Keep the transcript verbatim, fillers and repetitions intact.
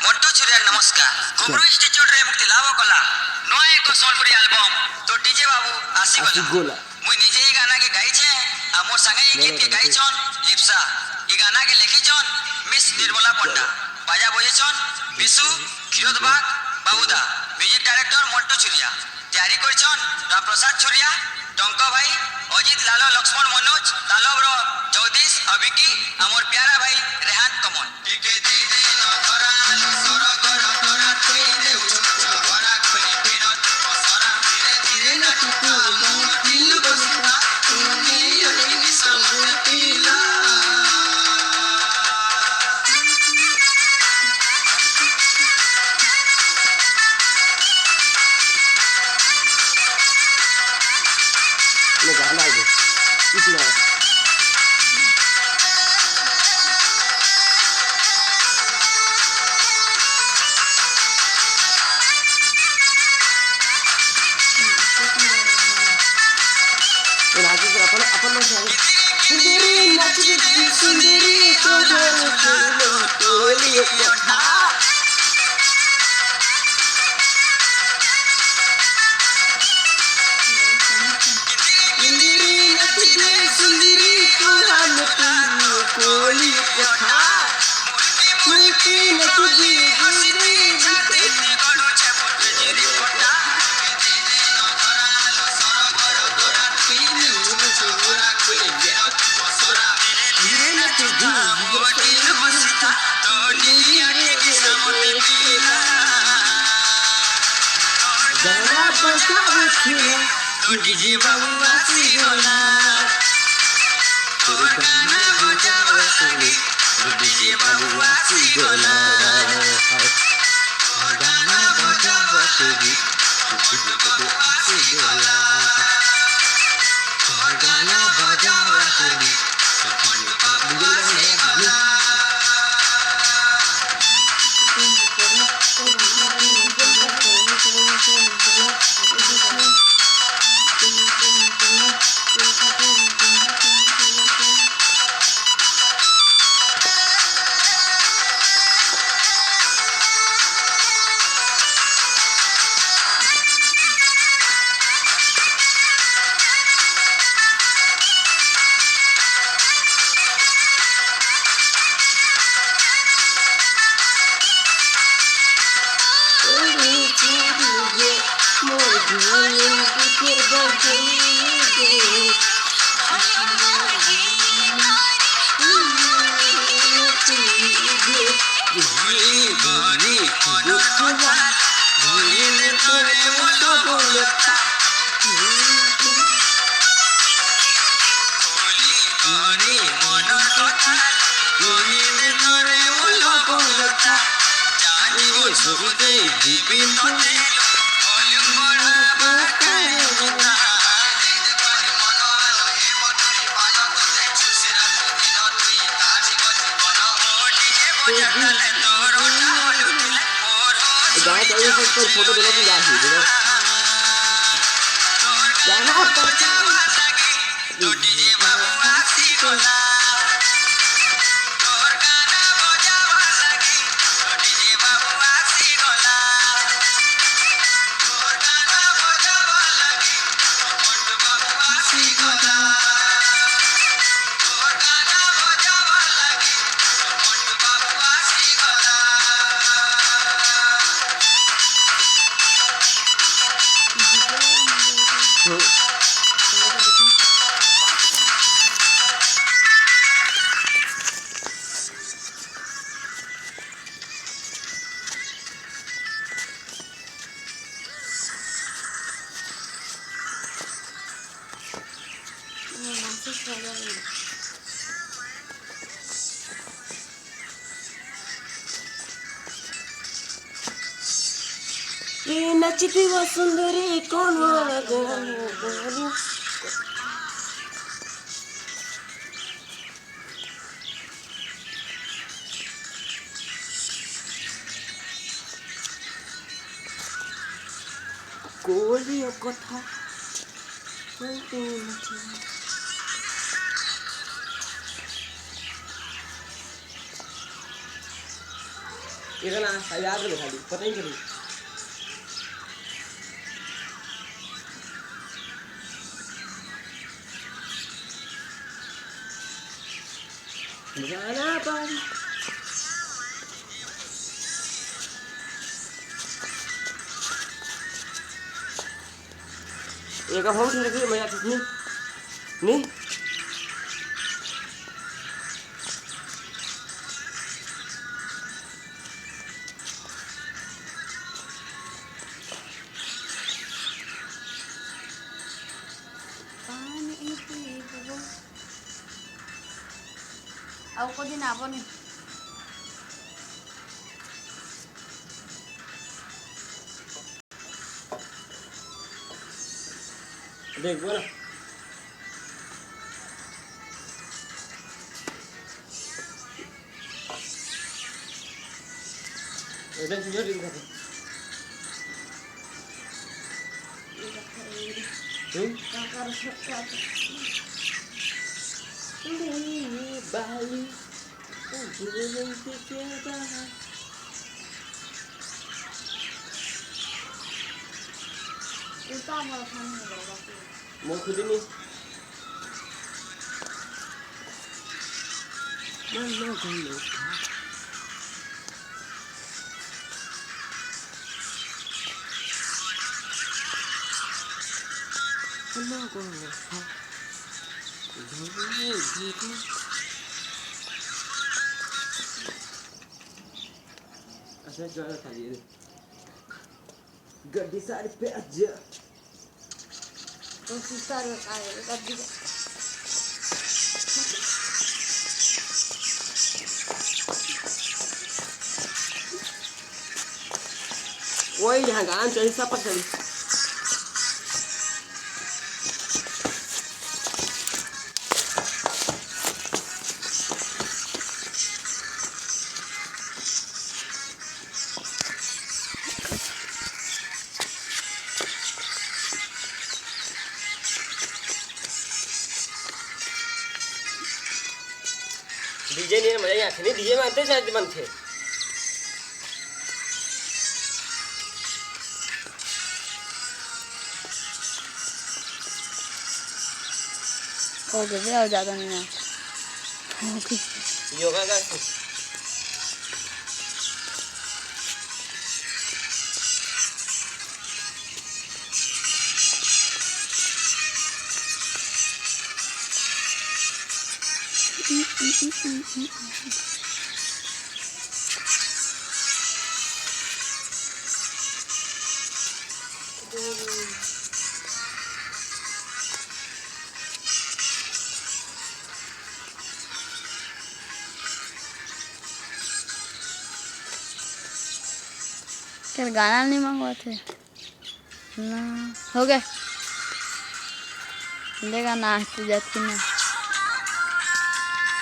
मंटू छुरिया नमस्कार। घुंगरू इंस्टीट्यूट रे मुक्ति लाभो कला। नवा एको सोनपुरी एल्बम तो डीजे बाबू आसी आसी गोला। गोला। मुई निजे ही गाना के गाई छे, आ मोर संगे ही गीत के गाई छन लिप्सा। ई गाना के लेखी छन मिस निर्मला पंडा। बाजा बजे छन विशु, खिरोद बाग, बाबूदा। Music director Mantu Churiya. तैयारी करछन रामप्रसाद छुरिया, टंका भाई, अजित, लालो, लक्ष्मण, मनोज, तालब्र, जगदीश, अभिकी, आ मोर प्यारा भाई रेहान कमल। गाना चालू से ऊपर फोटो देना तो जा ही देना। गाना बजा। ये नचती वो सुंदरी कौन वाला गाना? कोली कथा। एकर ना, याद रहे खाली, पता ही चली। गाना बंद। एकर हम सुन के मजा आती नहीं। नहीं। पानी पीबो। अउ को दिन आबो नहीं। देखबो ना। एकदम क्लियर दिखत हे। हम्म? बाली। मोर खुद ही नहीं। अच्छा, ज्यादा खा लिए। गड्डी सारी पे आजा। तो सिस्टर बता रहे, गड्डी। वही यहाँ गान चाहिए, सब पकड़। डीजे नहीं मजा ही आथे, नहीं डीजे में आते शायद बनथे। हो गए बे, और ज्यादा नहीं ना। योगा कर। तेरे गाना नहीं मंगवाते ना। हो गए। लेगा ना, तू जाती ना।